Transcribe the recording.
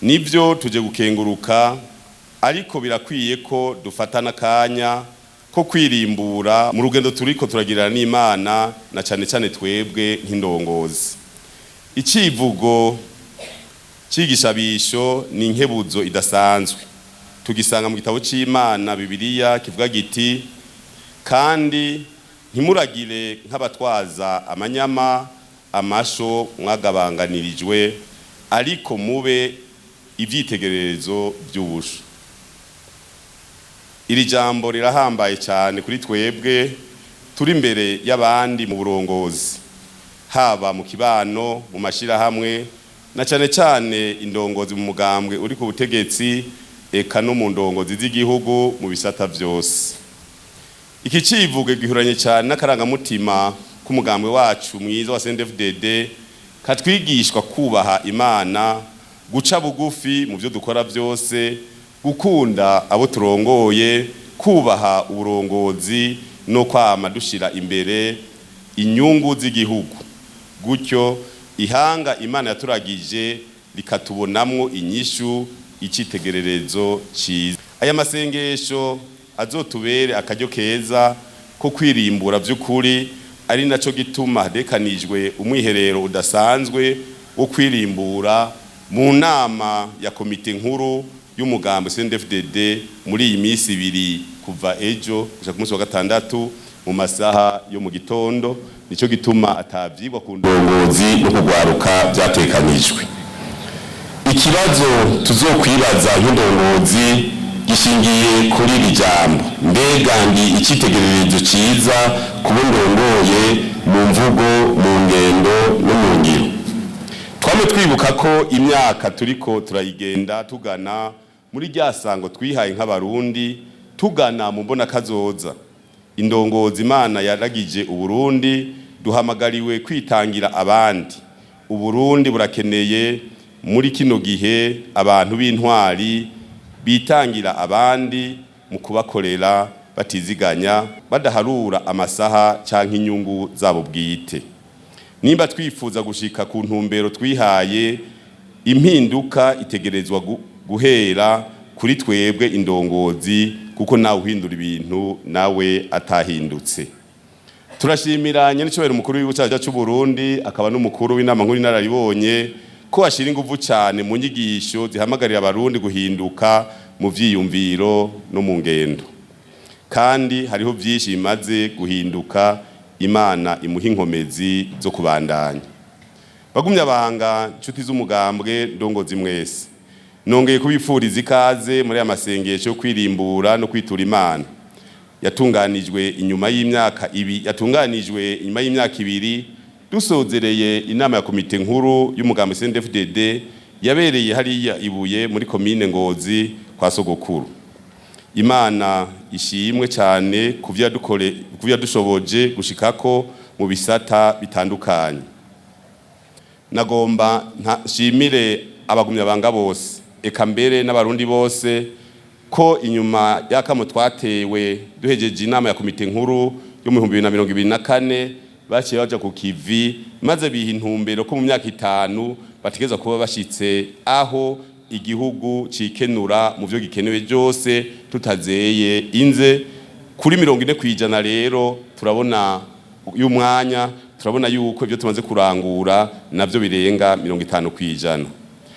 Nibyo, tuje gukenguruka, ariko birakwiye ko dufatana akanya ko kwirimbura mu rugendo turiko turagirana n'Imana, na cane cane twebwe nk'indongozi. Icivugo c'igishabisho ni inkebuzo idasanzwe, tugisanga mu gitabo c'Imana Bibiliya, kivuga giti: "Kandi ntimuragire nk'abatwaza amanyama amasho mwagabanganirijwe, ariko mube ivyitegererezo by'ubusho." Iri jambo rirahambaye cyane kuri twebwe turi imbere y'abandi mu burongozi, haba mu kibano, mu mashyirahamwe, na cyane cyane indongozi mu mugambwe uri ku butegetsi, eka no mu ndongozi z'igihugu mu bisata byose. Iki civugo gihuranye cyane n'akarangamutima k'umugambwe wacu mwiza wa CNDD-FDD, katwigishwa kubaha Imana, guca bugufi mu byo dukora byose, gukunda abo turongoye, kubaha uburongozi no kwama dushira imbere inyungu z'igihugu, gutyo ihanga Imana yaturagije rikatubonamwo inyishu, icitegererezo ciza. Aya masengesho azotubere akaryo keza ko kwirimbura by'ukuri, ari naco gituma hadekanijwe umwiherero udasanzwe wo kwirimbura mu nama ya komite nkuru y'umugambi CNDD-FDD muri iyi minsi 2, kuva ejo gushika ku munsi wa gatandatu mu masaha yo mu gitondo. Nico gituma atavyigwa ku ndongozi no kugwaruka vyatekanijwe. Ikibazo tuzokwibaza nk'indongozi gishingiye kuri iri jambo: mbega ndi icyitegererezo cyiza ku bo ndongoye mu mvugo, mu ngendo no mu ngiro? Twame twibuka ko imyaka turiko turayigenda tugana muri rya sango twihaye nk'Abarundi, tugana mu mbona kazoza. Indongozi Imana yaragije Uburundi duhamagariwe kwitangira abandi. Uburundi burakeneye muri kino gihe abantu b'intwari bitangira abandi mu kubakorera batiziganya, badaharura amasaha canke inyungu zabo bwite. Nimba twifuza gushika ku ntumbero twihaye, impinduka itegerezwa guhera kuri twebwe indongozi, kuko nawe uhindura ibintu nawe atahindutse. Turashimira nyenicubahiro umukuru w'igihugu cyacu cy'u Burundi, akaba n'umukuru w'inama nkuru inararibonye, ko ashira inguvu cyane mu nyigisho zihamagarira Abarundi guhinduka mu vyiyumviro no mu ngendo, kandi hariho vyinshi bimaze guhinduka. Imana imuha inkomezi zo kubandanya. Bagumya abanga, nshuti z'umugambwe, ndongozi mwese, nongeye kubifuriza ikaze muri aya masengesho yo kwirimbura no kwitura Imana yatunganijwe inyuma y'imyaka ibi yatunganijwe inyuma y'imyaka 2 dusozereye inama ya komite nkuru y'umugambi CNDD-FDD yabereye hariya Ibuye muri komine Ngozi kwa sogokuru. Imana ishimwe cyane kuvyo yadushoboje gushikako mu bisata bitandukanye. Nagomba nshimire abagumyabanga bose, eka mbere n'Abarundi bose, ko inyuma y'akamo twatewe duhejeje inama ya komite nkuru yo mu 2024, baciye baja ku kivi maze biha intumbero ko mu myaka 5 bategerezwa kuba bashitse aho igihugu cikenura mu vyo gikenewe byose tutazeye inze, kuri 40%. Rero turabona y'umwanya, turabona yuko ibyo tumaze kurangura navyo birenga 50%.